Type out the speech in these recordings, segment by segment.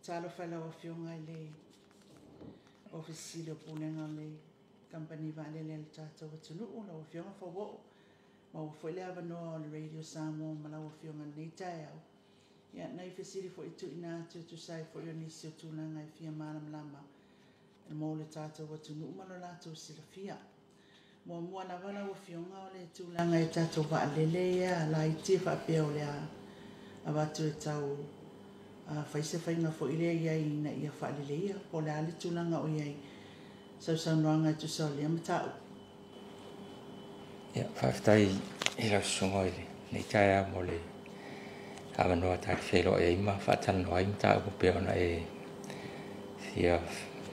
Talofa i lau Afioga i le Ofisa Sili o Pulega o le Kamupani Vaalele a le tatou atunuu, lau Afioga Fauoo, maua foi le avanoa o le Radio Samoa ma lau Afioga i lenei taeao. Ia, nai fesili foi e tuuina atu e tusa ai foi o nisi o tulaga e fia malamalama mo le tatou atunuu ma lo latou silafia. Muamua lava lau Afioga o le tulaga i tatou vaalele ia laiti e faapea o le a avatu e tau fai se faiga foi lea i ai ina ia faaleleia, po o le a le tulaga o i ai sausaunoaga e tusa o lea mataupu. Ia, faafetai i lau susuga i lenei taeao mo le avanoa ta te feiloai ai ma faatalanoa ai mataupu pei ona e fia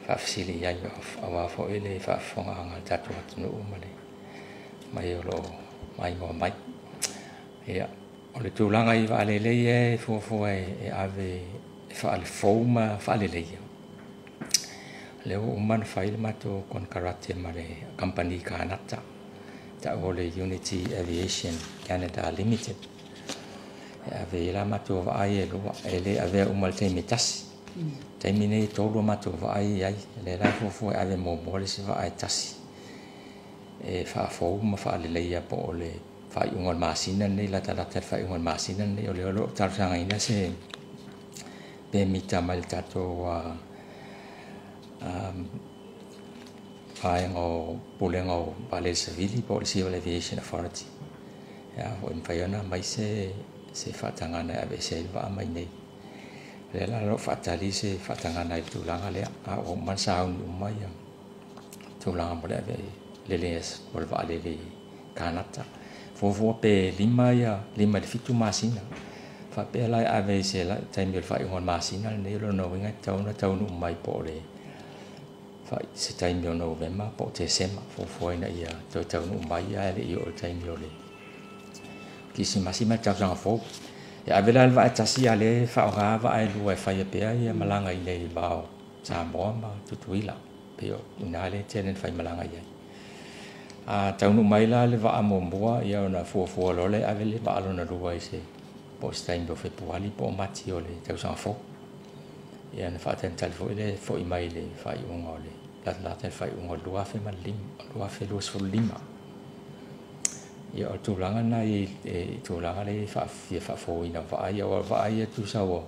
faafesili i ai, aua foi le faafofogaaga a le tatou atunuu ma le mai o lo o maimoa mai. Ia, o le tulaga i vaalele ia e fuafua e ave e faalefou ma faaleleia, lea ua uma ona fai le matou konekarate ma le kamupani Kanata, ta'u o le Unity Aviation Canada Limited, e ave ai la matou vaa ia e lua, e le avea uma i le taimi e tasi. Taimi nei e tolu a matou vaa ia i ai, lea la e fuafua e ave muamua le isi vaa e tasi e faafou ma faaleleia po o le faaiuga o le masina lenei, latalata i le faaiuga o le masina lenei. O lea o lo o talosagaina se pemita mai le tatou vaega o Pulega o Vaalele Savili po o le Civil Aviation Authority, e a foi mafai ona aumai se faatagaga e aveese ai le vaa mai nei. O lea la o lo o faatali se faatagaga i le tulaga lea, a ua uma ona sauni uma ia tulaga mo le ave lele o le vaalele i Kanata. Fuafua pe 5 ia 5 i le 7 masina. Faapea la e ave i se taimi o le faaiuga o le masina lenei, o lona uiga e tatau ona taunuu mai po o le se taimi o Novema po o Tesema, fuafua ina ia toe taunuu mai ae le i oo i le taimi o le Kerisimasi ma le tausaga fou. E ave la le vaa e tasi, a o lea e faaaoga vaa e lua e faia pea ia malaga i inei i le va o Samoa ma Tutuila, pei o i ina lea e tele ina faimalaga i ai. A taunuu mai la le vaa muamua, ia ona fuafua loa lea e ave le vaa lona lua i se po o se taimi o Fepuari po o Mati o le tausaga fou. Ia ona faatalitali foi lea e foi mai i le faaiuga o le latalata i le faaiuga o le 2025. Ia o le tulaga lena i tulaga lea e fia faafouina o vaa ia, aua o vaa ia tusa ua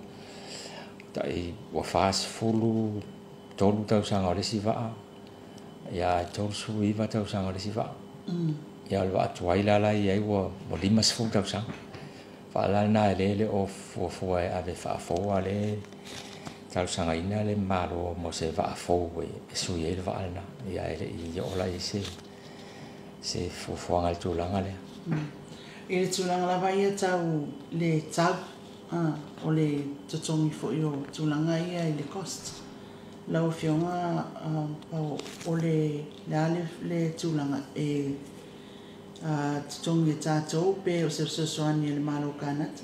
tai ua 43 tausaga o le isi vaa, ia ae 39 tausaga o le isi vaa. Ia o le vaa tuai la e i ai ua 50 tausaga. Vaa la lena e le o fuafua e ave faafou, a o lea e talosagaina le Malo mo se vaa fou e sui ai le vaa lena. Ia e le i oo la i ai se fuafuaga i le tulaga lea. I le tulaga lava ia tau le tau o le totogi foi o tulaga ia i le cost, lau Afioga o le a le tulaga e totogi e tatou pe o se fesoasoani a le Malo o Kanata?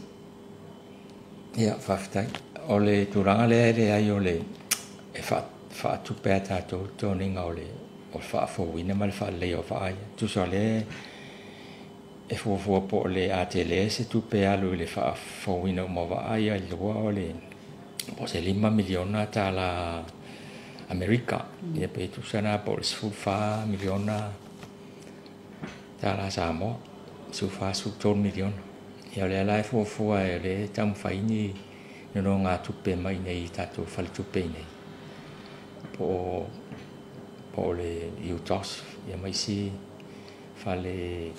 Ia, faafetai. O le tulaga lea e leai o le e faatupe a tatou le toniga o le faafouina ma le faaleleia o vaa ia. Tusa o lea e fuafua po o le a tele se tupe alu i le faafouina uma o vaa ia i lua o le po o se $5 miliona tala Amerika. Ia pe tusa na po o le $14 miliona tala Samoa, 14, 13 miliona. Ia o lea la e fuafua e lea e taumafai ni nonogatupe mai nei i tatou faletupe i nei, po o le UTOS ia ma isi fale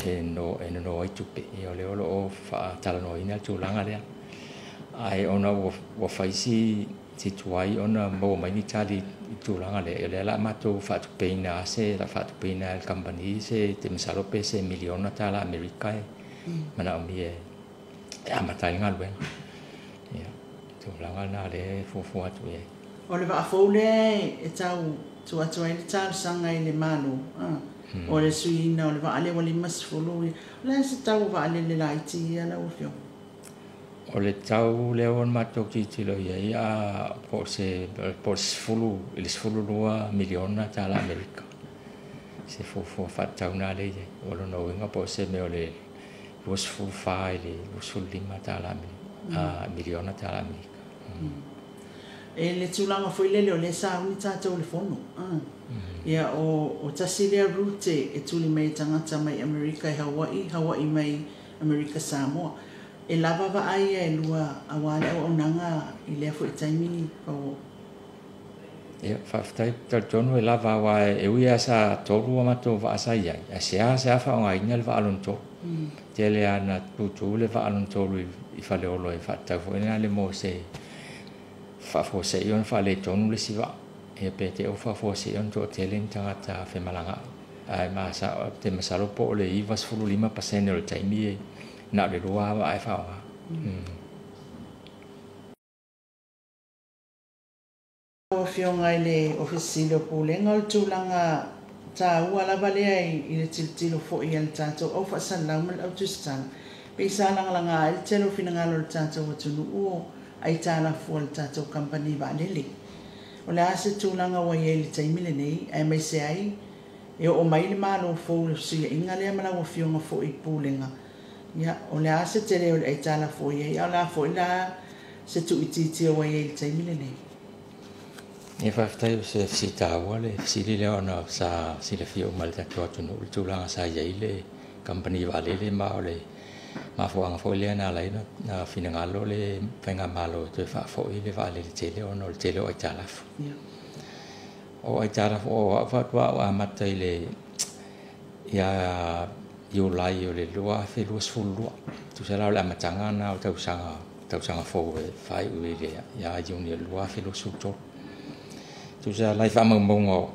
e nono ai tupe. Ia o lea o lo o faatalanoaina le tulaga lea. Ae ona ua fai si tuai ona maua mai ni tali i tulaga lea, o lea la matou faatupeina se la faatupeina e le kamupani se te masalo pe se miliona tala Amerika e manaomia e amata ai le galuega. Ia, tulaga lena lea e fuafua atu i ai. O le vaa fou lea e tau tuu atu ai le talosaga i le Malo, o le suiina o le vaa lea ua 50. O le a se tau o vaalele laiti ia lau Afioga? O le tau lea ua matou tilotilo i ai po o se 10 i le 12 miliona tala Amerika. Se fuafua faatatau na lea i ai. O lona uiga po o se mea o le 24 i le 25 tala miliona tala Amerika. E le tulaga foi lele o lea sa uni tatou i le fono. Ia o tasi lea route e tuli mai tagata mai Amerika i Hawaii, Hawaii mai Amerika Samoa. E lava vaa ia e lua aua le auaunaga i lea foi taimi o. Ia, faafetai talitonu e lava aua e ui lava sa tolu a matou vaa sa i ai, ae seasea faaaogaina le vaa lona tolu. Tele lava na tutu le vaa lona tolu i Faleolo e faatatau foi lena le mo se faafuasei ona faaletonu le isi vaa. Ia pe te i ua faafuasei ona toatele ni tagata femalagaai. Ae te masalo po o le 95% o le taimi na o le lua lava vaa e faaaoga. Lau Afioga i le Ofisa Sili o Pulega, o le tulaga taua lava lea i le tilotilo foi a le tatou au faasalalau ma le au tusitala, pei sa lagalaga ai le tele o finagalo o le tatou atunuu o aitalafu a le tatou kamupani vaalele. O le a se tulaga ua i ai i le taimi lenei, aemaise ai e oo mai le Malo fou i le fesuiaiga lea ma lau Afioga foi i Pulega, ia, o le a se tele o le aitalafu ua i ai, a o le a foi la se tuuitiitia ua i ai i le taimi lenei? Ia faafetai o se fesili taua le fesili lea ona sa silafia uma e le tatou atunuu le tulaga sa i ai le kamupani vaalele ma o le mafuaaga foi lea na ala ai na finagalo le faigamalo e toe faafoi le vaalele tele ona o le tele o aitalafu. O aitalafu o au faatoa ou amata i le ia Iulai o le 2022. Tusa la o le amataga na o tausaga fou e faaiu i le ia Iuni o le 2023. Tusa la i faamaumauga o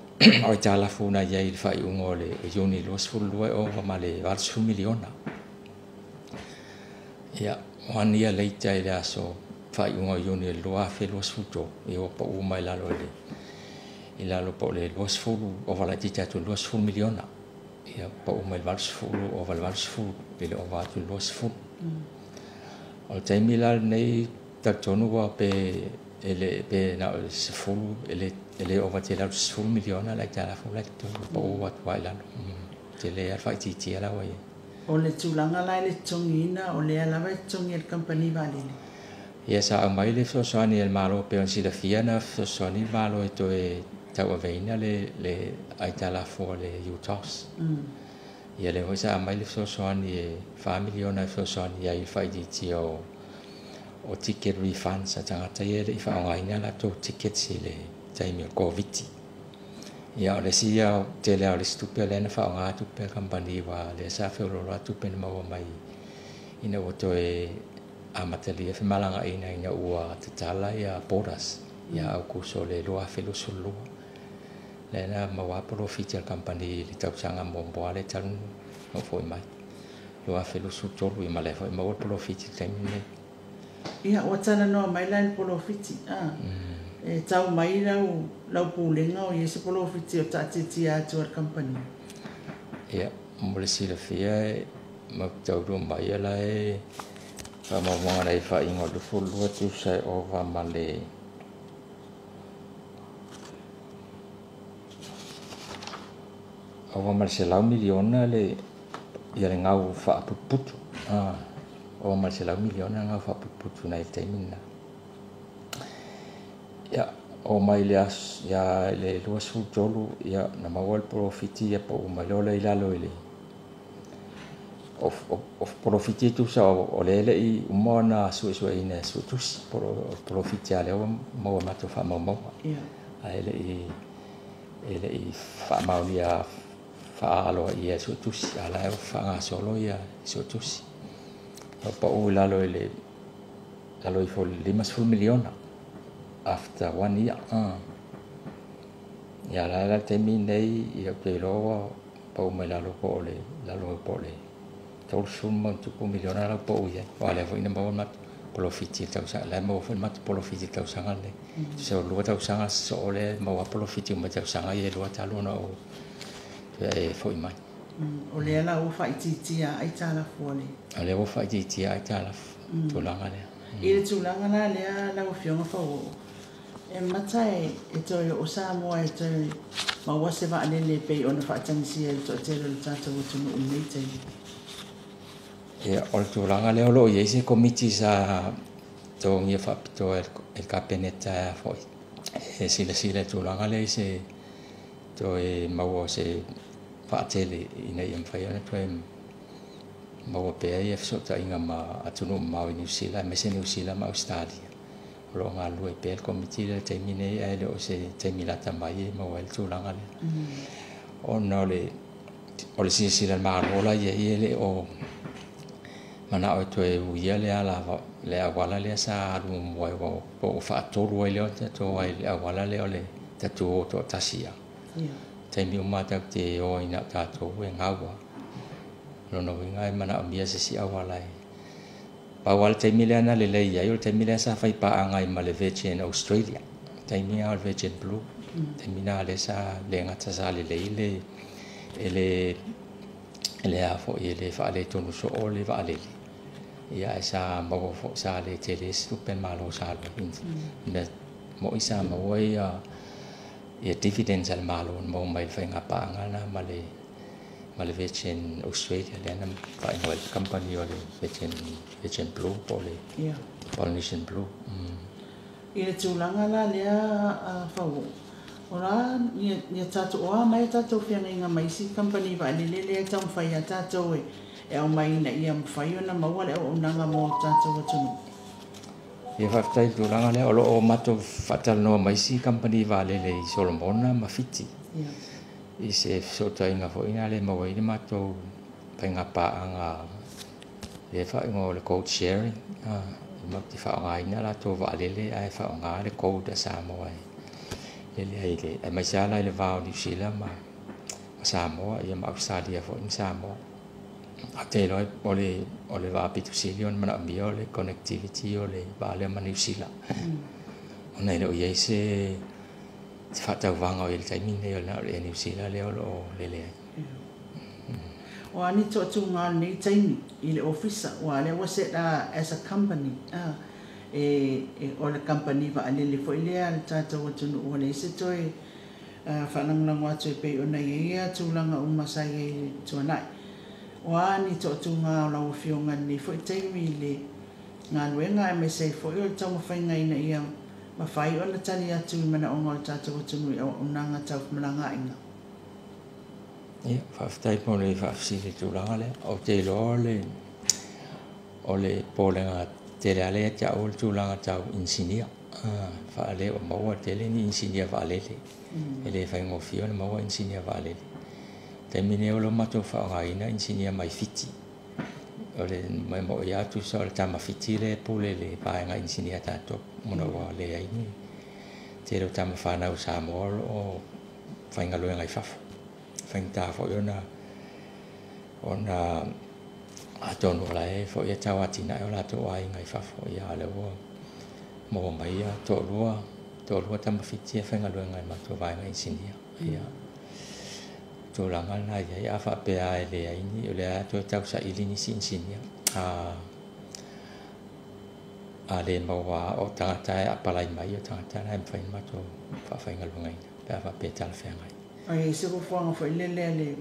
aitalafu na i ai i le faaiuga o le Iuni 22 e ova ma le 80 miliona. Ia, 1 year later i le aso faaiuga o Iuni o le 2023, ia ua pau mai lalo i lalo po o le 20, ova laitiiti atu i le 20 miliona. Ia pau mai le 80, ova le 80 i le ova atu i le 20. O le taimi la lenei talitonu ua pe e pe na o le 10, e le ova tele atu 10 miliona le aitalafu la totonu pau atu ai lalo. Tele lava le faaitiitia la ua i ai. O le tulaga la i le totogiina, o lea lava e totogi e le kamupani vaalele. Ia sa aumai le fesoasoani a le Malo pei ona silafia na fesoasoani le Malo e toe tauaveina le aitalafu a le UTOS. Ia lea foi sa aumai le fesoasoani e 4 miliona e fesoasoani ai i le faaitiitia o ticket refunds a tagata ia e le i faaaogaina latou tickets i le taimi o le Koviti. Ia o le isi ia tele lava o le isi tupe lea na faaaoga tupe a le kamupani aua lea sa feoloolo tupe na maua mai ina ua toe amatalia femalagaaiga ina ua tatala ia borders ia Aokuso o le 2022. Lea na maua polofiti a le kamupani i le tausaga muamua lea talu na foi mai 2023, ia ma lea foi maua le polofiti i le taimi lenei. Ia, ua talanoa mai la i le polofiti. E tau mai lau pulega o i ai se polofiti o taatiatia atu a le kamupani. Ia, mo le silafia ma taulua mai la e faamaumauga na i faaiuga o le 22 tusa e ova ma le 100 miliona le ia le gau faaputuputu. Ova ma le 100 miliona le gau faaputuputu na i le taimi lena. Ia, o mai le aso ia le 23 ia na maua le polofiti ia pau mai loa lea i lalo i le o polofiti tusa o le le i uma ona suesueina e suetusi o polofiti a lea ua maua matou faamaumauga. Ae le i faamaonia faaaloa ia suetusi, a la e ua faagasolo ia suetusi. O pau i lalo i le lalo ifo i le 50 miliona after 1 year. Ia la le taimi nei ia ou te iloa ua pau mai lalo po o le lalo po o le 30 ma tupu miliona lau pau i ai. O lea foi na maua le matou polofiti i le tausaga, la e maua foi le matou polofiti i le tausaga lenei. Se o lua tausaga sosoo lea maua polofiti uma i tausaga ia e lua talu ona ou toe foi mai. O lea la ua faaitiitia aitalafu a le. O lea ua faaitiitia aitalafu, tulaga lea. I le tulaga la lea lau Afioga Fauoo, e mata e toe o Samoa e toe maua se vaalele pei ona faatagisia i le toatele o le tatou atunuu i lenei taimi. Ia, o le tulaga lea o lo o i ai se komiti sa totogia faapitoa e le Kapeneta e foi e silasila i tulaga lea i se toe maua o se vaatele ina ia mafai ona toe maua pea ia fesootaiga ma atunuu mamao i Niu Sila, aemaise Niu Sila ma Ausetalia. O lo o galulue pea le Komiti lea i le taimi nei, ae le o se taimi lata mai e maua ai le tulaga lea. Ona o le silasila a le Malo la i ai e le o manao e toe uia le ala le auala lea sa alu muamua ai, po ua faatolu ai lea o tatou ai le auala lea o le tatou o toatasi lava. Taimi uma tatou te o ai na o tatou e gau lava. O lona uiga e manaomia se isi auala e pau lava le taimi lea na lelei ai, o le taimi lea sa faipaaga ai ma le Virgin Australia. O le taimi lena o le Virgin Blue. O le taimi lena lea sa le gata sa lelei le e le e le a foi e le faaletonu soo le vaalele. Ia ae sa maua foi, sa le tele se tupe a le Malo sa alu ai. Mea moi sa maua ia dividends a le Malo na maua mai le faiga paaga lena ma le Virgin Australia lea na faaigoa ai le company o le Virgin Blue po o le Polynesian Blue. I le tulaga la lea Fauo'o, o la ia tatou o a mai a tatou feagaiga ma isi kamupani vaalele lea e taumafai ia tatou e aumai ina ia mafai ona maua le auaunaga mo le tatou atunuu. Ia faafetai i le tulaga lea, o lo o matou faatalanoa ma isi kamupani vaalele i Solomona ma Fiti. I se fesootaiga foi na le maua ai le matou faiga paaga lea faaigoa o le code sharing. Matou te faaaogaina latou vaalele ae faaaoga le code a Samoa e lele ai le aemaise lava la i le va o Niu Sila ma Samoa, ia ma Ausetalia foi ma Samoa. Ae ou te iloa o le vaa pito sili ona manaomia o le connectivity o le vaa lea ma Niu Sila. Ona e le o i ai se faatauvaga o i ai i le taimi lenei o le na o le Air New Zealand lea o lo o lele ai. O a ni toatuga o lenei taimi i le ofisa, aua o lea ua set as a company, o le kamupani vaalele foi lea a le tatou atunuu, ua leai se toe faalagolago atu e pei ona i ai tulaga uma sa i ai i le tuanai. O a ni toatuga o lau Afioga i lenei foi taimi i le galuega aemaise ai foi o le taumafaiga ina ia mafai ona tali atu i manaoga o le tatou atunuu i auaunaga tau femalagaaiga. Ia, faafetai mo le faafesili i le tulaga lea. Ou te iloa o le popolega tele lava lea ia te au o le tulaga tau inisinia. Faale ua maua tele ni inisinia vaalele. E le faigofie ona maua inisinia vaalele. Taimi nei o lo o matou faaaogaina inisinia mai Fiti. O le mai moi lava tusa o le tama Fiti lea e pule i le vaega inisinia a tatou, ona ua leai ni tele o tama fanau o Samoa o lo o faigaluega i fafo. Faigata foi ona atonu o la e foi e tau atinae o latou aiga i fafo. Ia a o lea ua maua mai ia toalua tama Fiti e faigaluega i le matou vaega inisinia. Ia, tulaga lena e i ai, a faapea e leai ni, o lea toe tausaili nisi inisinia. A le maua o tagata e apalai mai o tagata na e mafai ona matou faafaigaluegaina pe a faapea e talafeagai. Ai se fuafuaga foi lele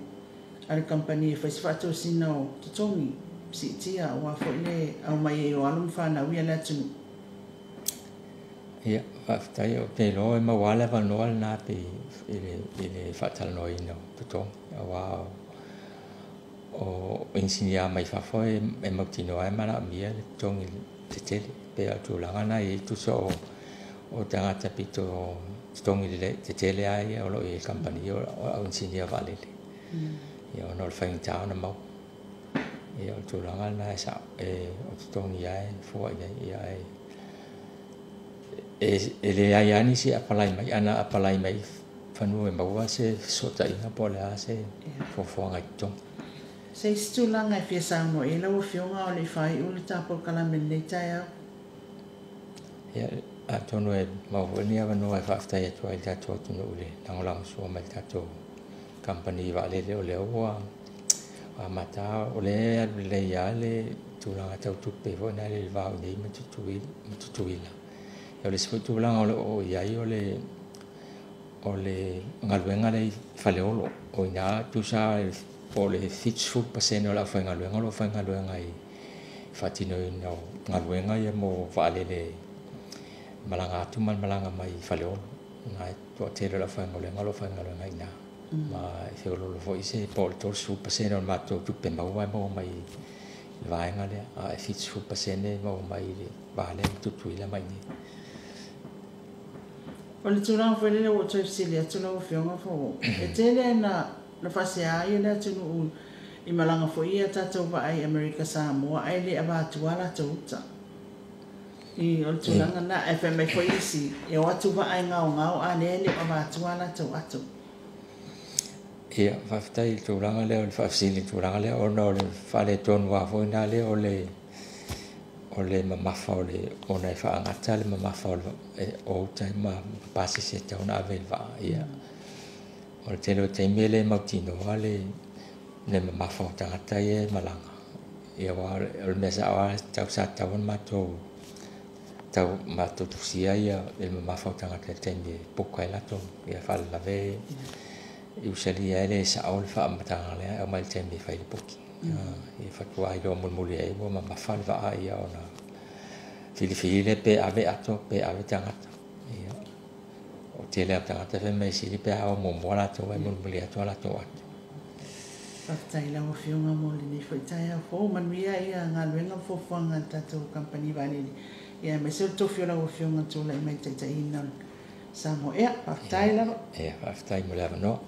a le kamupani e fai se faatosina o totogi siitia aua foi le aumai ai o alo ma fanau ia le atunuu. Ia, faafetai, ou te iloa e maua lava le avanoa lena pe i le faatalanoaina o totogi, aua o inisinia mai fafo e mautinoa e manaomia le totogi tetele pe o tulaga na e i ai tusa o tagata pito totogi tetele lava ia o lo o i ai i le kamupani o au inisinia vaalele. Ia ona o le faigata ona maua. Ia o le tulaga lena e sao, o totogi lava e fua i ai. Ia e leai lava nisi e apalai mai, ana apalai mai fanua e maua se fesootaiga po o le a se fuafuaga i totogi. Se isi tulaga e fia saunoa i ai lau Afioga o le i faaiu le ta polokalame i lenei taeao. Ia, atonu e maua foi lenei avanoa e faafetai atu ai i le tatou atunuu i le lagolagosua mai i le tatou kamupani vaalele o lea ua amata, o lea e alu lelei lava le tulaga tau tupe foi na le va o i inei ma Tutuila. O le isi foi tulaga o lo o i ai o le galuega lea i Faleolo. O ina tusa po o le 70% o le aufaigaluega o lo o faigaluega i faatinoina o galuega ia mo vaalele malaga atu ma le malaga mai i Faleolo. Na e toatele o le aufaigaluega o lo o faigaluega i ina. Ma e feoloolo foi se po o le 30% o le matou tupe maua e maua mai i le vaega lea, a e 70% e maua mai i le va lea i Tutuila ma i inei. O le tulaga foi lele ua ou toe fesili atu lau Afioga Fauoo, e tele na faasea ai le atunuu i malaga foi ia tatou vaa i Amerika Samoa ae le avatua latou uta. I o le tulaga na, ae fai mai foi isi, e o atu vaa e gaogao a lea e le o avatua latou ato. Ia, faafetai i le tulaga lea o le faafesili i le tulaga lea, ona o le faaletonu lava foi lena lea o le o le mamafa o le ona e faagata le mamafa o le o uta ma pasese e tatau ona ave i le vaa. Ia, o le tele o taimi e le mautinoa le mamafa o tagata ia e malaga. Ia, aua o le mea sao lava tau sa tatau ona matou tusia ia le mamafa o tagata i le taimi e buka ai latou. Ia faalavelave usually e le sao le faamatalaga lea e aumai i le taimi e fai le booking. Ia faatoa iloa mulimuli ai ua mamafa le vaa, ia ona filifili lea pe ave ato pe ave tagata. Ia, o tele o tagata fai mai sili pe a o muamua latou ae mulimuli atu a latou ato. Faafetai lau Afioga mo lenei foi taeao fou. Manuia ia galuega ma fuafuaga a le tatou kamupani vaalele. Ia aemaise o le tofi o lau Afioga tulai mai taitaiina o le Samoa Air. Faafetai lava. Ia, faafetai mo le avanoa.